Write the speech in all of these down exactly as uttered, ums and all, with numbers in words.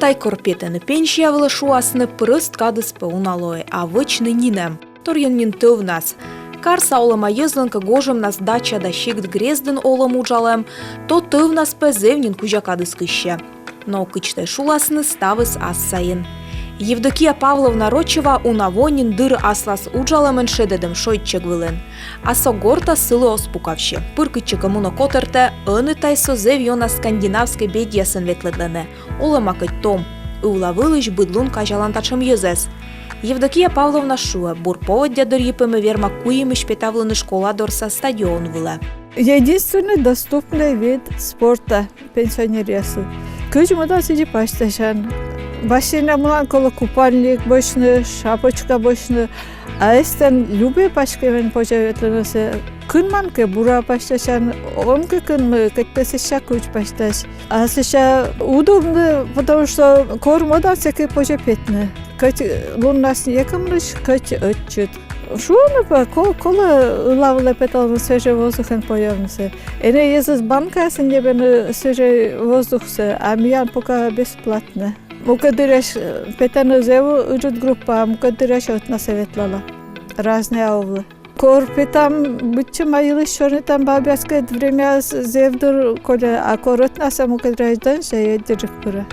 Тай кор петӧны пенсия вылӧ, шуасны, прӧст кадыс пӧ уна лоӧ, а вӧчны нинӧм. Торйӧн нин тӧвнас. Карса олӧма йӧзлӧн кӧ гожӧмнас дача да сикт грездын олӧм-уджалӧм, то тӧвнас пӧ зэв нин кузя кадыс кыссьӧ. Но кыдз тай шуласны, ставыс ас сайын. Евдокия Павловна Рочева уна во нин дыр аслас уджалӧмӧн шедӧдӧм шойччӧг вылын. А со гортас сылы оз пукавсьы. Пыр кытчӧкӧ мунӧ, котӧртӧ, ӧні тай со зэв ёна скандинавскӧй бедьясӧн ветлӧдлӧны. Олӧма кӧть том. Ывла вылысь быд лун казялан татшӧм йӧзӧс. Евдокия Павловна шуӧ, бур поводдя дырйи пӧ ме верма куимысь петавлыны школа дорса стадион вылӧ. Единственный доступный вид спорта пенсионеръяслы. Кыдз мӧдан, сідзи пасьтасян. Бассейнӧ мунан, колӧ купальник босьтны, шапочка босьтны. А эстӧн любӧй паськӧмӧн позьӧ ветлыны сійӧ. Кынман кӧ, бура пасьтасян, он кӧ кынмы, кӧть тэ сэсся кыдз пасьтась. А сэсся удобно, потому что кор мӧдан, сэки позьӧ петны. Кӧть луннас некымынысь, кӧть ӧтчыд. Шуӧны пӧ, ко-, колӧ ылавлӧ петавны, свежӧй воздухӧн появнысӧ. Ӧні йӧзыс банкаясын ньӧбӧны свежӧй воздухсӧ, а миян пока бесплатно. Мукӧд дырйи, э, петӧны зэв ыджыд группа, а мукӧд дырйи ӧтнасӧ ветлала. Разнӧя овлӧ. Кор петам, быдсяма йылысь сёрнитам, бабъяскӧд, время зэв дыр кольӧ, а кор ӧтнасӧ, мукӧд дырйи донъяс, и ӧдйӧджык пырӧ.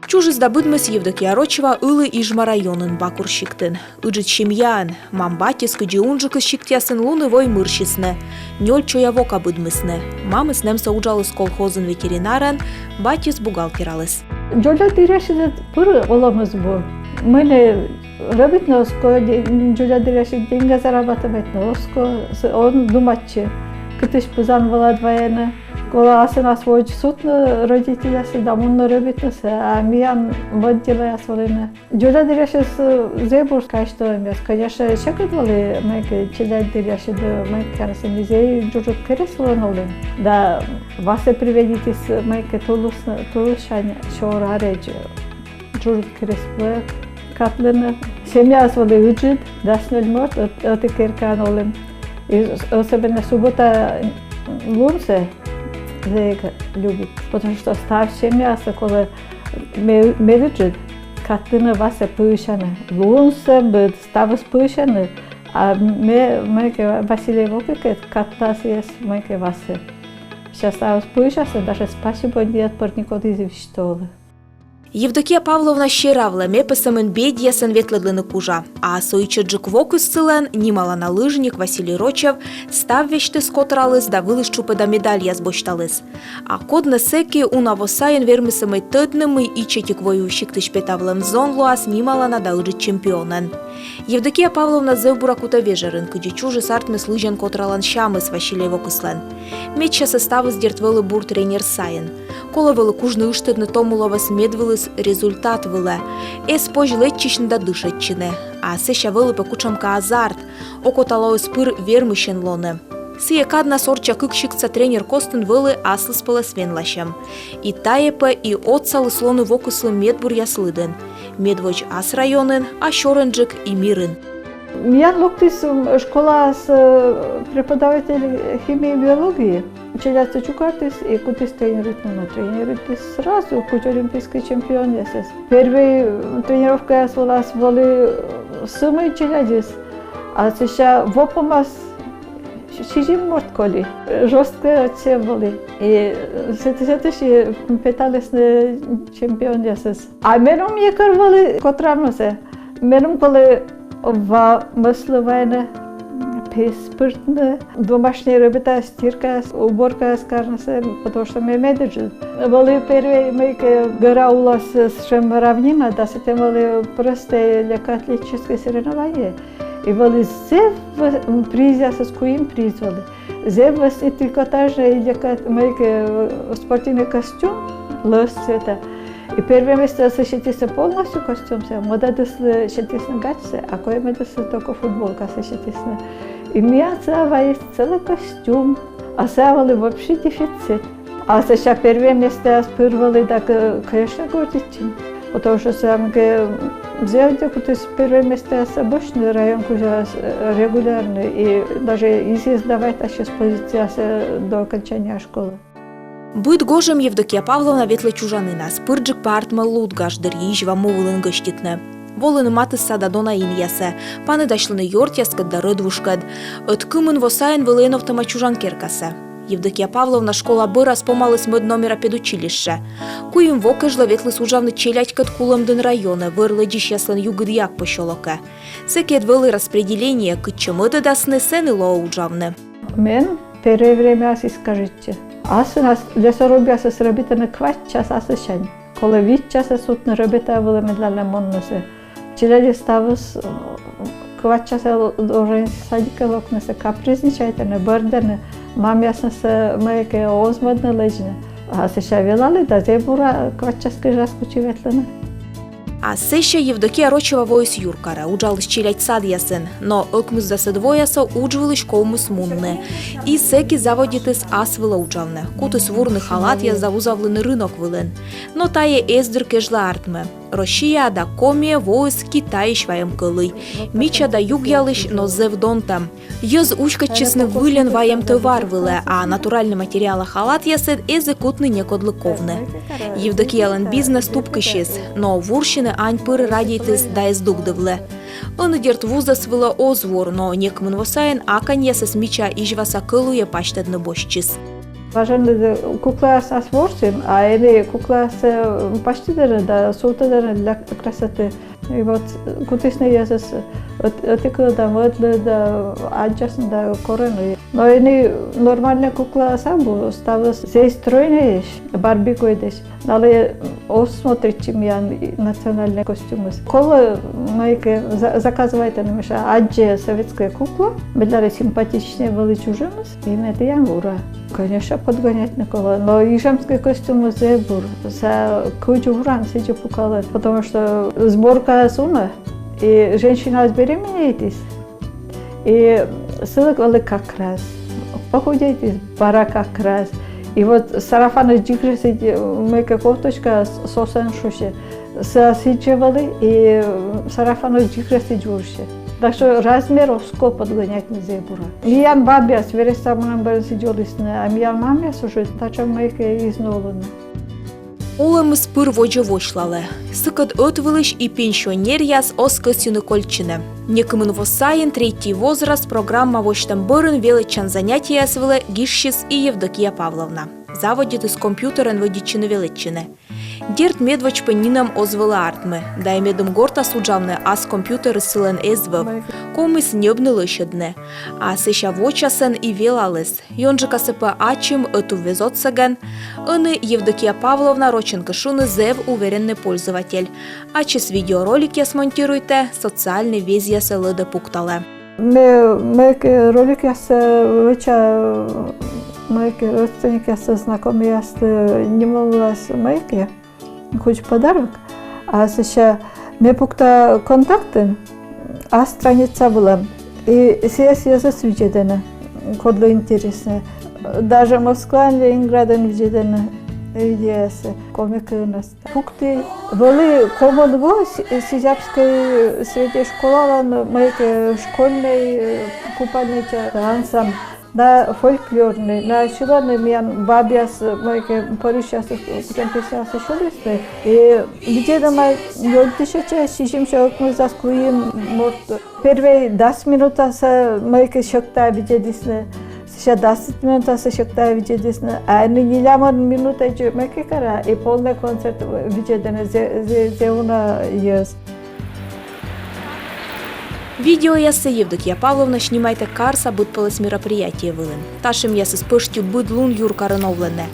Чужис да быдмис Евдокия Рочева ылі Ижма районын, Бакур сиктын. Ыджыд семьяӧн. Мам-батьыс, кыдзи унджыкыс сиктъясын, лунӧ-войӧ мырсисны. Нёль чоя вока быдмисны. Мамыс нэмсӧ уджаліс колхозын ветеринарӧн, батьыс бухгалтераліс. Дзоля дырйи сэсся пыр олӧмыс бур. Мыйла рӧбитны оз ков, де-, дзоля дырйи деньга зарабатывайтны оз ков, с-, он думайтчы, кытысь пызан-вылад вайӧны. Колӧ асывнас водз сувтны родительясӧс да мунны рӧбитнысӧ, а миян мӧд делӧяс вӧліны. Дзоля дырйи сэсся зэв бур казьтылӧмъяс. Конечно, сьӧкыд вӧлі мыйкӧ челядь дырйи да мыйкӧ, конечно, ми зэв дзорыд керӧс вылын олім. Да васӧ приводитіс мыйкӧ тулыс-, тулыссянь сёр арӧдз дзорыд керӧс вылӧ катлыны. Семьяыс вӧлі ыджыд, дас нёль морт, ӧт-, ӧти керкаын олім. И ос-, особенно суббота, лунсӧ зэв любит, потому что став семьяыслы колӧ ме-, мед ыджыд катлыны васӧ пывсянӧ. Лунсӧ быд ставыс пывсьӧны, а ме-, мыйкӧ Василей вокыкӧд катла сійӧс мыйкӧ васӧ. Сэсся ставыс пывсясны, даже спасибо, нет, пӧртньыкодь из висьталӧ. Евдокия Павловна серавлӧ, ме пӧ сӧмын бедьясӧн ветлӧдлыны кужа. А со ичӧтджык вокыс сылӧн, нималана лыжник Василий Рочев, став весьтыс котыраліс да вылыс тшупӧда медальяс босьталіс. А код нӧ сэки уна во сайын вермисӧ мый тӧдны, мый ичӧтик Войвыв сиктысь петавлӧм зон лоас нималана да ыджыд чемпионӧн. Евдокия Павловна зэв бура кутӧ вежӧрын, кыдзи чужис артмис лызьӧн котыралан сямыс Василей вокыслӧн. Медсясӧ ставыс, дерт, вӧлі бур тренер сайын. Колӧ вӧлі кужны ыштӧдны томуловӧс медвылыс результат вылӧ. Эз позь лэдзчысьны да дышӧдчыны. А сэсся вӧлі пӧ кутшӧмкӧ азарт, окота лоис пыр вермысьӧн лоны. Сійӧ каднас орчча кык сиктса тренер костын вӧлі аслыспӧлӧс венласьӧм. И тайӧ пӧ и отсаліс лоны вокыслы медбуръяс лыдын. Медводз ас районын, а сёрӧнджык и мирын. Миян локтіс, м, школаас, э, преподаватель химии и биологии. Челядьсӧ чукӧртіс и кутіс тренируйтны. Но тренируйтіс сразу кыдз олимпийскӧй чемпионъясӧс. Первой, м, тренировкаяс вылас вӧлі, э, сӧмын челядьыс, а сэсся во помас сизим морт колі. Жёсткӧй отсев вӧлі. И, э, сэтысь, сэтысь и петалісны чемпионъясыс. А меным некор вӧлі котравнысӧ. Меным колӧ ва-, мӧслы вайны, пес пыртны, домашней работа, стирка, уборка карнысӧ, потому что ме медыджыд. Вӧлі первой мыйкӧ гӧра улас сэтшӧм равнина, да сэтӧн вӧлі простӧй легкоатлетическӧй соревнование. И вӧлі зэв вӧ-, призъясыс, куим приз вӧлі. Зэв вӧсни трикотажнӧй легкоат-, мыйкӧ, э, спортивнӧй костюм, лӧз цвета. И первой местаыс сетісны полностью костюмсӧ, мӧдӧдыслы сетісны гачсӧ, а коймӧдыслы только футболкасӧ сетісны. И миянсӧ вайис целый костюм, а сійӧ вӧлі вообще дефицит. А сэсся первой местаыс пыр вӧлі да, конечно, гордитчим. Потому что сійӧ мыйкӧ зэв ӧдйӧ кутіс первой местаыс босьтны район кузя, э, регулярно, и даже изъездӧ вайтасис позициясӧ до окончания школы. Быд гожӧм Евдокия Павловна ветлӧ чужанінас, пырджык пӧ артмӧ Лудгаж дырйи Изьва му вылын гӧститны. Волыны матысса да дона инъясӧ, паныдасьлыны ёртъяскӧд да рӧдвужкӧд. Ӧд кымын во сайын вӧлі эновтӧма чужан керкасӧ. Евдокия Павловна школа бӧрас помаліс мӧд номера педучилище. Куим во кежлӧ ветліс уджавны челядькӧд Кулӧмдін районӧ, вӧр лэдзысьяслӧн Югыд Як посёлокӧ. Сэки ӧд вӧлі распределение, кытчӧ мӧдӧдасны, сэні лоӧ уджавны. Мен первое время ас искажитчӧ. Асьныс лесорубъясыс рӧбитӧны квайт час асысянь. Колӧ вит часӧ сувтны рӧбӧта вылӧ, медлалӧ моннысӧ. Челядьыс ставыс, э, квайт часӧ должен садикӧ локнысӧ, капризничайтӧны, бӧрдӧны, мамъяснысӧ мыйкӧ оз мӧдны лэдзны. А сэсся велалі да зэв бура квайт час кежлас кучи ветлыны. А сэсся Евдокия Рочева воис юркарӧ, уджаліс челядь садъясын, но ӧкмысдасӧд воясӧ удж вылысь ковмис мунны. И сэки заводитіс ас вылӧ уджавны, кутіс вурны халатъяс да вузавлыны рынок вылын. Но тайӧ эз дыр кежлӧ артмы. Россияӧ да Комиӧ воис Китайысь вайӧм кӧлуй. Мича да югъялысь, но зэв донтӧм. Йӧз уськӧдчисны выльӧн вайӧм тӧвар вылӧ, а натуральнӧй материала халатъясӧд эз и кутны некодлы ковны. Евдокиялӧн бизнес тупкысис, но вурсьыны ань пыр радейтіс да эз дугдывлы. Ӧні, дерт, вузӧс вылӧ оз вур, но некымын во сайын аканьясӧс мича Изьваса кӧлуйӧ пасьтӧдны босьтчис. Важӧн куклаяс ас ворсім, а ӧні куклаяссӧ пасьтӧдӧны да сувтӧдӧны для красоты. И вот кутісны йӧзыс ӧт-, ӧтикӧн да мӧдлы да аддзасны да корӧны. Но ӧні нормальнӧй куклаяс абу, ставыс зэй стройнӧйӧсь, Барби гойдӧсь. Налы оз смотритчы миян национальнӧй костюмыс. Колӧ мыйкӧ за-, заказывайтӧны, мися, аддзӧ советскӧй кукла, медлярӧ симпатичнӧй вӧлі чужӧмыс. И ме тіян вура. Конечно, подгонять на кого. Но ижемскӧй костюмыс зэв бур. Сійӧ кыдз вуран, сідзи пукалан. Потому что сборкаяс уна, и женщина беременейтіс, и сылы вӧлі как раз. Похудейтіс, бара как раз. И вот сарафаныс дзик жӧ сідзи, мыйкӧ кофточка с-, сосӧн шусьӧ. Сійӧ сідзи вӧлі, и сарафаныс дзик жӧ сідзи вурсьӧ. Так что размер оз ков подгонять на зэв бура. Миян бабъяс верӧс сӧмын бӧрын сідзи олісны, а миян мамъяс уже татшӧм мыйкӧ эз на олыны. Олӧмыс пыр водзӧ восьлалӧ. Сыкӧд ӧтвылысь и пенсионеръяс оз кӧсйыны кольччыны. Некымын во сайын «Третий возраст» программа восьтӧм бӧрын велӧдчан занятиеяс вылӧ гижсис и Евдокия Павловна. Заводитіс компьютерӧн вӧдитчыны-велӧдчыны. Дерт, медводз пӧ нинӧм оз вӧлі артмы, да и медым гортас уджавны, ас компьютерыс сылӧн эз вӧв. Ковмис ньӧбны, лӧсьӧдны. А сэсся вочасӧн и велаліс. Ёнджыкасӧ пӧ ачым ӧтуввез отсӧгӧн. Ӧні Евдокия Павловна, рочӧн кӧ шуны, зэв увереннӧй пользователь. Ачыс видеороликъяс монтируйтӧ, социальнӧй везъясӧ лӧдӧ-пукталӧ. Ме, мыйкӧ роликъяссӧ вӧча, мыйкӧ родственникъяслы, знакомыйяслы нимлывлас мыйкӧ, хоть подарок. А сэсся ме пукта Контактын, а страница вылӧ. И сійӧс йӧзыс видзӧдӧны, кодлы интереснӧ. Даже Москваын, Ленинградын видзӧдӧны видеояссӧ, коми кывнас. Пукті, вӧлі комын во Си-, Сизябскӧй среднӧй школалӧн мыйкӧ школьнӧй, э, купальнӧй ча-, ансамбль. На фольклорнӧй, на сьылӧны миян бабъяс, мыйкӧ пӧрысьяс, кутшӧм песняяс сьылісны. И видзӧдӧма нёль тысяча сизимсё ӧкмысдас куим морт. Первой дас минутасӧ мыйкӧ сьӧкта видзӧдісны, сэсся дас минутасӧ сьӧкта видзӧдісны, а ӧні нелямын минутӧдз мыйкӧ кара, и полнӧй концерт видзӧдӧны зэ-, зэ-, зэв уна йӧз. Видеояссӧ Евдокия Павловна снимайтӧ карса быдпӧлӧс мероприятие вылын. Татшӧмъясыс пӧшти быд лун юркарын овлӧны.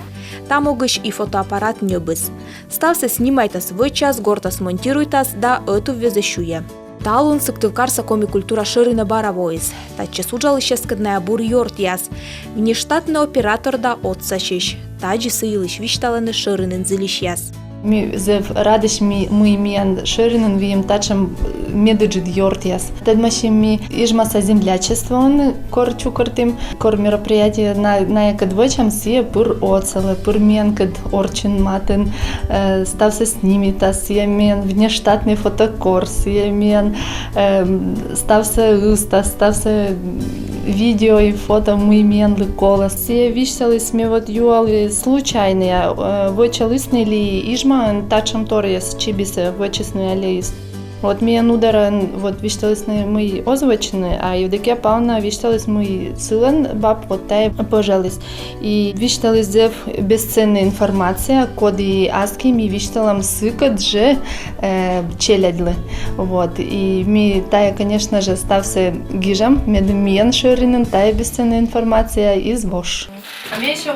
Та могысь и фотоаппарат ньӧбис. Ставсӧ снимайтас, вӧчас, гортас монтируйтас да ӧтуввезӧ сюйӧ. Талун Сыктывкарса коми культура шӧринӧ бара воис. Татчӧс уджалысьяскӧд найӧ бур ёртъяс. Внештатнӧй оператор да отсасьысь. Тадзи сы йылысь висьталӧны шӧринын зільысьяс. Ми зэв радӧсь, ми, мый миян шӧринын выйым татшӧм, э, медыджыд ёртъяс. Тӧдмасим ми Ижмаса землячествоын, кор чукӧртім, кор мероприятие на-, наякӧд вӧчам, сійӧ пыр отсалӧ, пыр миянкӧд орччӧн, матын, э, ставсӧ снимитас, сійӧ миян внештатнӧй фотокор, сійӧ миян, э, ставсӧ ыстас, ставсӧ, м, Видео и фото, мый миянлы колӧ. Сійӧ висьталіс, ме вот юалі случайнӧ, а, э, вӧчалісны ли Ижмаын татшӧм торъяс, чибисӧ вӧчисны алеыс. Вот миян Ударын вот висьталісны, мый оз вӧчны, а Евдокия Павловна висьталіс, мый сылӧн баб вот тайӧ пӧжаліс. И висьталіс зэв бесценная информация, коді аски ми висьталам сыкӧд жӧ, э, челядьлы. Вот. И ми тайӧ, конечно же, ставсӧ гижам, медым миян шӧринын тайӧ бесценная информация из вош.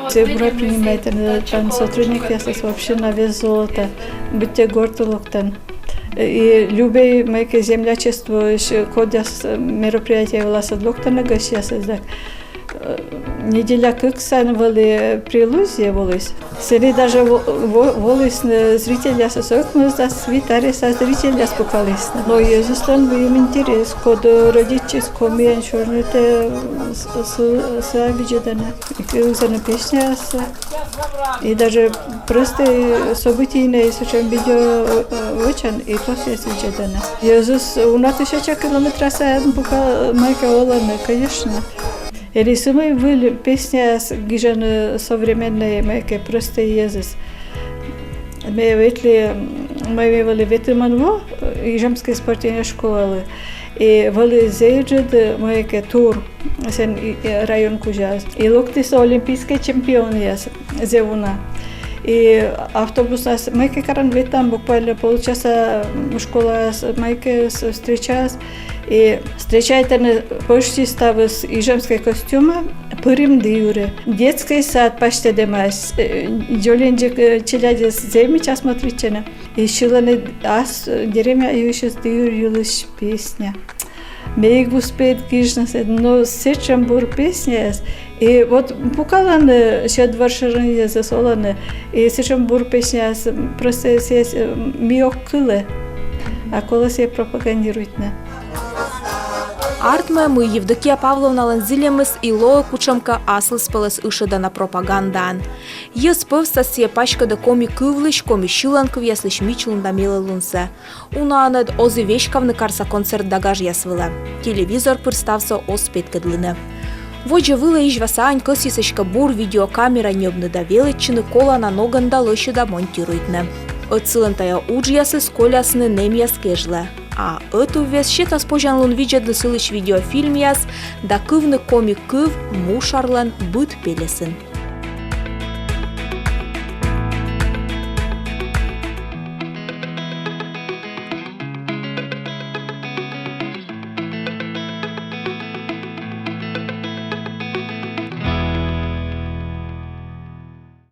Все бура принимайтӧны, там сотрудникъясыс вообще на вес золота, быттьӧ гортӧ локтан. И любӧй мыйкӧ землячествоысь кодъяс мероприятие вылас локтӧны гӧсьтъясыс, так. Э, неделя кык сайын вӧлі прилузьӧ воліс. Сэні даже во-, во-, волісны зрительясыс ӧкмысдас вит арӧса, зрительяс пукалісны. Но йӧзыслӧн выйым интерес, кодъяс родитчис комиӧн, сёрнитӧ, с-, с-, сійӧс видзӧдӧны. И кывзӧны песняяссӧ. И даже просто событийнӧй сэтшӧм видео, э, вӧчан, и то сійӧс видзӧдӧны. Йӧзыс уна тысяча километра сайын пукалӧны, мыйкӧ олӧны, конечно. Эли сымында выль песняяс гижӧны, современнӧй, мыйкӧ простӧй йӧзыс. Ме ветлі, ме вӧлі ветымын во, э, Ижемскӧй спортивнӧй школалы. И вӧлі зэв ыджыд, э, мыйкӧ тур сэн и, и район кузя. И локтісны олимпийскӧй чемпионъяс зэв уна. И автобуснас мыйкӧ каран ветлам, буквально полчаса, м, школаас мыйкӧ с-, встречаас. И встречайтӧны почти ставыс ижемскӧй костюмӧн, пырим дыр юрӧ. Детскӧй сад пасьтӧдӧмаӧсь, э, дзоляник, э, челядьыс зэв мича смотритчӧны. И сьылӧны ас, э, деревня йывсьыс дыр юрысь песня. Ме эг успей гижны сійӧс, но сэтшӧм бур песняяс. И вот пукалӧны, э, сьӧд вӧр шӧрын йӧзыс олӧны, и сэтшӧм бур песняяс, м, просто сійӧс, э, ми ог кылӧ, а колӧ сійӧс пропагандируйтны. Артмӧ, мый Евдокия Павловналӧн зільӧмыс и лоӧ кутшӧмкӧ аслыспӧлӧс ышӧдана пропагандаӧн. Йӧз пӧвстас сійӧ паськӧдӧ коми кывлысь, коми сьыланкывъяслысь мичлун да мелӧлунсӧ. Унаӧн ӧд оз и веськавны карса концерт да гажъяс вылӧ. Телевизор пыр ставсӧ оз петкӧдлыны. Водзӧ вылӧ Изьваса ань кӧсйис эськӧ бур видеокамера ньӧбны да велӧдчыны колана ногӧн да лӧсьыда монтируйтны. Ӧд сылӧн тайӧ уджъясыс колясны нэмъяс кежлӧ. А ӧтуввез сетас позянлун видзӧдлыны сылысь видеофильмъяс да кывны коми кыв мушарлӧн быд пельӧсын.